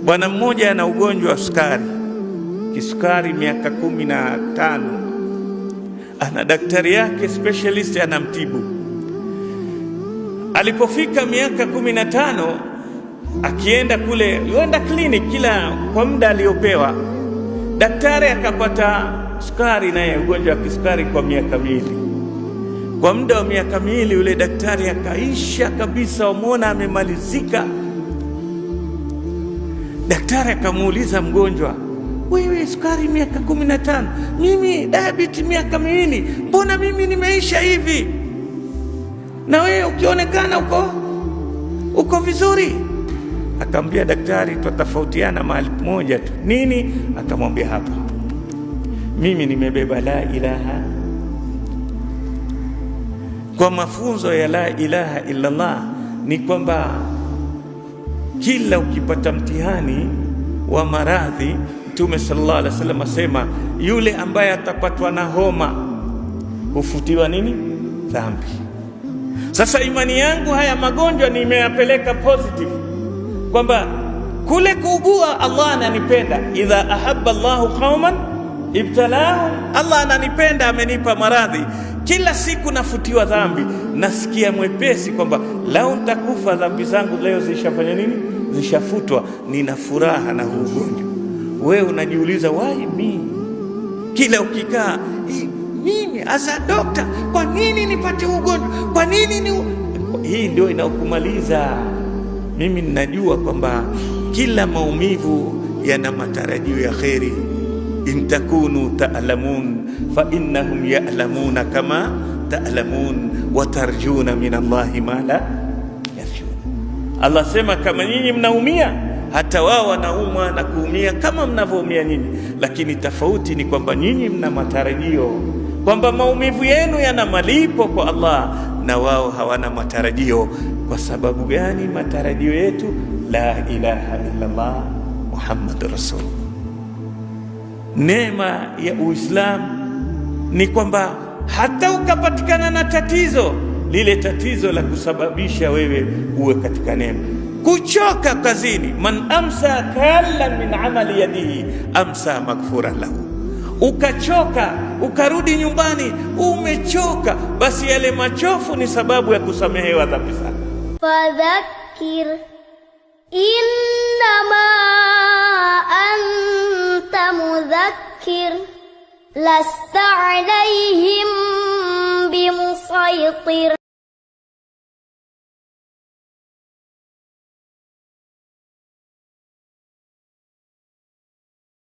Bwana mmoja ana ugonjwa wa sukari, kisukari, miaka 15, ana daktari yake specialist anamtibu. Alipofika miaka 15, akienda kule, yuenda clinic kila kwa muda aliyopewa, daktari akapata sukari, naye ugonjwa wa kisukari kwa miaka 2. Kwa muda wa miaka 2 yule daktari akaisha kabisa, wamwona amemalizika. Daktari akamuuliza mgonjwa, wewe sukari miaka 15, mimi diabetes miaka 2, mbona mimi nimeisha hivi na wewe ukionekana uko vizuri? Akamwambia daktari, twatofautiana mahali moja tu. Nini? Akamwambia, hapa mimi nimebeba la ilaha. Kwa mafunzo ya la ilaha illallah ni kwamba kila ukipata mtihani wa maradhi, Mtume sallallahu alaihi wasallam asema yule ambaye atapatwa na homa hufutiwa nini? Dhambi. Sasa imani yangu haya magonjwa nimeyapeleka positive, kwamba kule kuugua Allah ananipenda. Idha ahabba Allahu qauman ibtalahum, Allah ananipenda, amenipa maradhi. Kila siku nafutiwa dhambi, nasikia mwepesi kwamba lau nitakufa dhambi zangu leo zishafanya nini? Zishafutwa. Nina furaha na huu ugonjwa. Wewe unajiuliza why me? Kila ukikaa, mimi as a doctor, kwa nini nipate ugonjwa? Kwa nini ni hii? Ndio inaokumaliza. Mimi ninajua kwamba kila maumivu yana matarajio ya kheri. In takunu ta'lamun fa innahum ya'lamuna kama ta'lamun wa tarjuna min Allahi ma la yarjun. Allah sema kama nyinyi mnaumia, hata wao wanaumwa na kuumia kama mnavyoumia nyinyi, lakini tofauti ni kwamba nyinyi mna matarajio kwamba maumivu yenu yana malipo kwa Allah, na wao hawana matarajio. Kwa sababu gani? Matarajio yetu la ilaha illa Allah Muhammad rasul. Neema ya Uislamu ni kwamba hata ukapatikana na tatizo lile, tatizo la kusababisha wewe uwe katika neema. Kuchoka kazini, man amsa kalla min amali yadihi amsa maghfura lahu. Ukachoka ukarudi nyumbani umechoka, basi yale machofu ni sababu ya kusamehewa dhambi zako. Fadhakkir innama anta mudhakkir lasta alayhim bimusaytir.